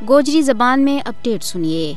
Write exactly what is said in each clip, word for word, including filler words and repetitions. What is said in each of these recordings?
گوجری زبان میں اپڈیٹ سنیے۔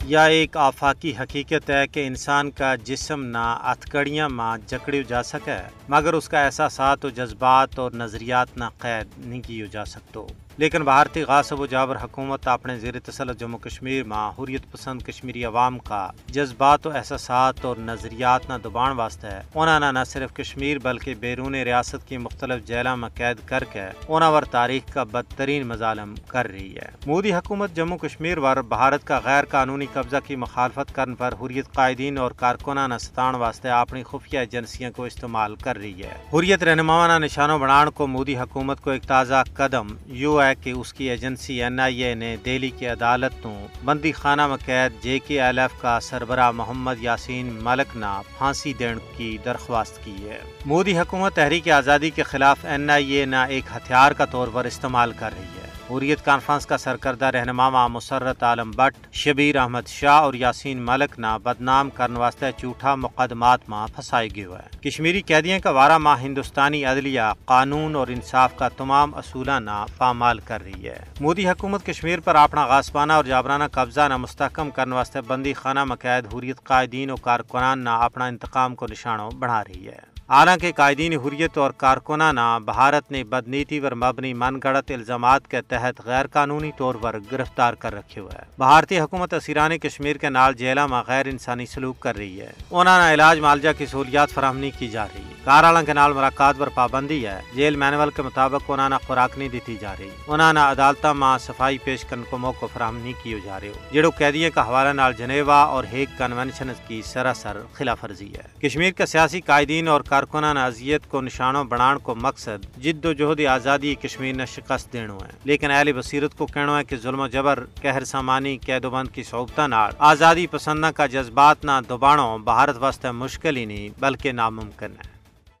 یا ایک آفاقی حقیقت ہے کہ انسان کا جسم نہ ہتھکڑیاں ما جکڑیو جا سکے، مگر اس کا احساسات و جذبات اور نظریات نہ قید نہیں کیو جا سکتو۔ لیکن بھارتی غاصب و جابر حکومت اپنے زیر تسلط جموں کشمیر ما حریت پسند کشمیری عوام کا جذبات و احساسات اور نظریات نہ دبان واسطے انہاں نہ صرف کشمیر بلکہ بیرون ریاست کی مختلف جیلاں ما قید کر کے انہاں ور تاریخ کا بدترین مظالم کر رہی ہے۔ مودی حکومت جموں کشمیر ور بھارت کا غیر قانونی قبضہ کی مخالفت کرن پر حریت قائدین اور کارکناں نا ستان واسطے اپنی خفیہ ایجنسیاں کو استعمال کر رہی ہے۔ حریت رہنماواں نا نشانو بنان کو مودی حکومت کو ایک تازہ قدم یوہ ہے کہ اس کی ایجنسی این آئی اے نے دہلی کی عدالت توں بندی خانہ ما قید جے کے ایل ایف کا سربراہ محمد یاسین ملک نا پھانسی دین کی درخواست کی ہے۔ مودی حکومت تحریک آزادی کے خلاف این آئی اے نا ایک ہتھیار کا طور پر استعمال کر رہی ہے۔ حریت کانفرنس کا سرکردہ رہنماواں مسرت عالم بٹ، شبیر احمد شاہ اور یاسین ملک نا بدنام کرن واسطے جھوٹا مقدمات ما پھنسائی گیو ہے۔ کشمیری قیدیاں کا وارہ ما ہندوستانی عدلیہ قانون اور انصاف کا تمام اصولاں نا پامال کر رہی ہے۔ مودی حکومت کشمیر پر اپنا غاصبانہ اور جابرانہ قبضہ نا مستحکم کرن واسطے بندی خانہ ما قید حریت قائدین و کارکنان نا اپنا انتقام کو نشانو بنا رہی ہے۔ حالانکہ قائدین حریت اور کارکناں نا بھارت نے بدنیتی پر مبنی من گڑت الزامات کے تحت غیر قانونی طور پر گرفتار کر رکھیو ہے۔ بھارتی حکومت اسیران کشمیر کے نال جیلاں ما غیر انسانی سلوک کر رہی ہے۔ انہاں نا علاج معالجہ کی سہولیات فراہم نہیں کی جا رہی۔ کار آلاں کے نال ملاقات پر پابندی ہے۔ جیل مینول کے مطابق انہاں نا خوراک نہیں دتی جا رہی۔ انہاں نا عدالتاں ما صفائی پیش کرن کو موقع فراہم نہیں کیو جا رہیو، جیڑو قیدیاں کا حوالہ نال جنیوا اور ہیگ کنونشن کی سراسر خلاف ورزی ہے۔ کشمیر کا سیاسی قائدین اور کارکناں نا اذیت کو نشانو بنان کو مقصد جد و جہد آزادی کشمیر نا شکست دینو ہے، لیکن اہل بصیرت کو کہنو ہے کہ ظلم و جبر، قہر سامانی، قید و بند کی صحبتاں نال آزادی پسنداں کا جذبات نا دبانو بھارت واسطے مشکل ہی نہیں بلکہ ناممکن ہے۔